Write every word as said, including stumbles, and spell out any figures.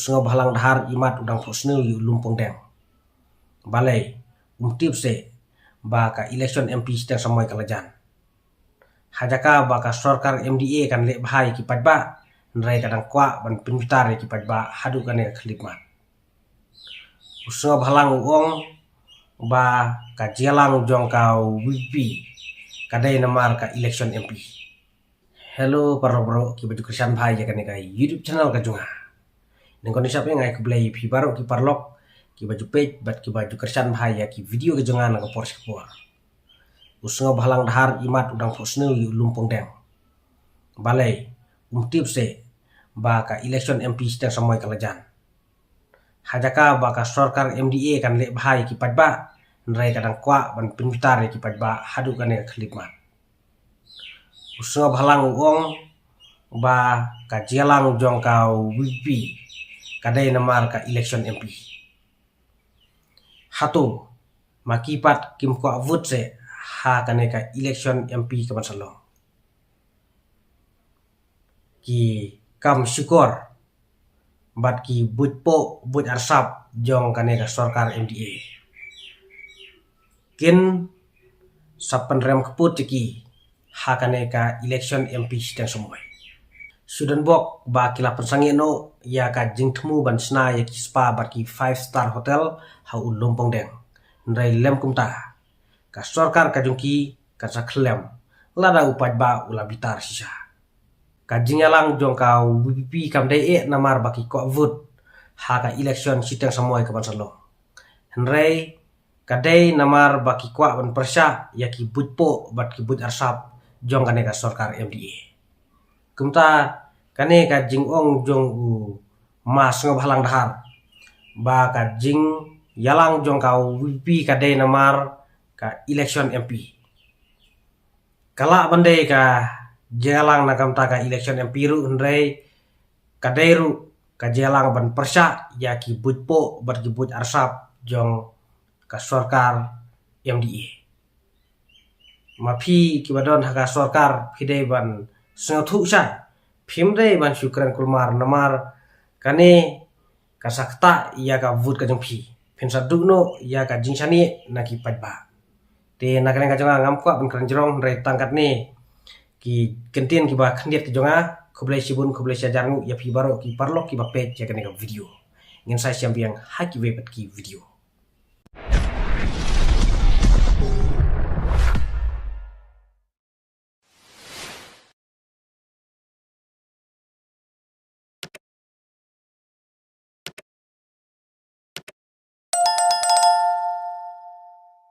Sngewbhalang Dhar imat u dang phohsniew ïa u Lum Pongdeng. Balei um tip seh ba ka election M P shiteng samoi ka la jan? Ha jaka ba ka sorkar M D A kan leh bha ïa ki paidbah, hynrei ka dang kwah ban pynbitar ïa ki paidbah haduh kane ka khyllipmat. U Sngewbhalang u ong ba ka jingïalang jong ka VPP ka dei namar ka election M P. Hello para bro kiba ju kyrshan bha ïa kane ka YouTube channel ka jong nga. Nangkong ngi sngap ïa nga ai khublei ïa phi baroh ki paralok kiba ju peit bad kiba ju kyrshan bha ïa ki video ka jong nga na ka por sha ka por. U Sngewbhalang Dhar imat u dang phohsniew ïa u Lum Pongdeng. Balei um tip seh ba ka election M P shiteng samoi ka la jan? Ha jaka ba ka sorkar M D A kan leh bha ïa ki paidbah, hynrei ka dang kwah ban pynbitar ïa ki paidbah haduh kane ka khyllipmat. U Sngewbhalang u ong ba ka jingïalang jong ka VPP ka dei namar ka election M P. Hato ma ki pat kim kwah vote seh ha kane ka election M P ka ban sa long? Ki kam shukor bad ki buit poh buit arsap jong kane ka sorkar M D A kin sa pynrem kput ïa ki ha kane ka election M P shiteng samoi. Shu don bok ba ki la pynsangeh noh ïa ka jingthmu ban shna ïa ki spa bad ki five star hotel ha u Lum Pongdeng, hynrei lym kumta ka sorkar ka jong ki kan sa khyllem lada u paidbah u la bitar shisha. Ka jingïalang jong ka VPP kam dei eh namar ba ki kwah vote ha ka election shiteng samoi ka ban sa long, hynrei ka dei namar ba ki kwah ban pyrshah ïa ki buit poh bad ki buit arsap jong kane ka sorkar M D A. Kumta kane ka jingong jong u Ma Sngewbhalang Dhar ba ka jingïalang jong ka VPP ka dei namar ka election M P, ka lah ban dei ka jingïalang na ka bynta ka election M P ruh, hynrei ka dei ruh ka jingïalang ban pyrshah ïa ki buit poh bad ki buit arsap jong ka sorkar M D A. Ma phi kiba don ha ka sorkar phi dei ban sngewthuh shai, phim dei ban shu kren kulmar namar kane ka sa ktah ïa ka vote ka jong phi. Phin sa duh noh ïa ka jingshaniah na ki paidbah. Te na kane ka jong nga ngam kwah ban kren jrong, hynrei tang katne ki kyntien kiba khyndiat ki jong nga. Khublei shibun, khublei shihajar nguh ïa phi baroh ki paralok kiba peit ïa kane ka video. Ngin sa ïashem biang ha kiwei pat ki video.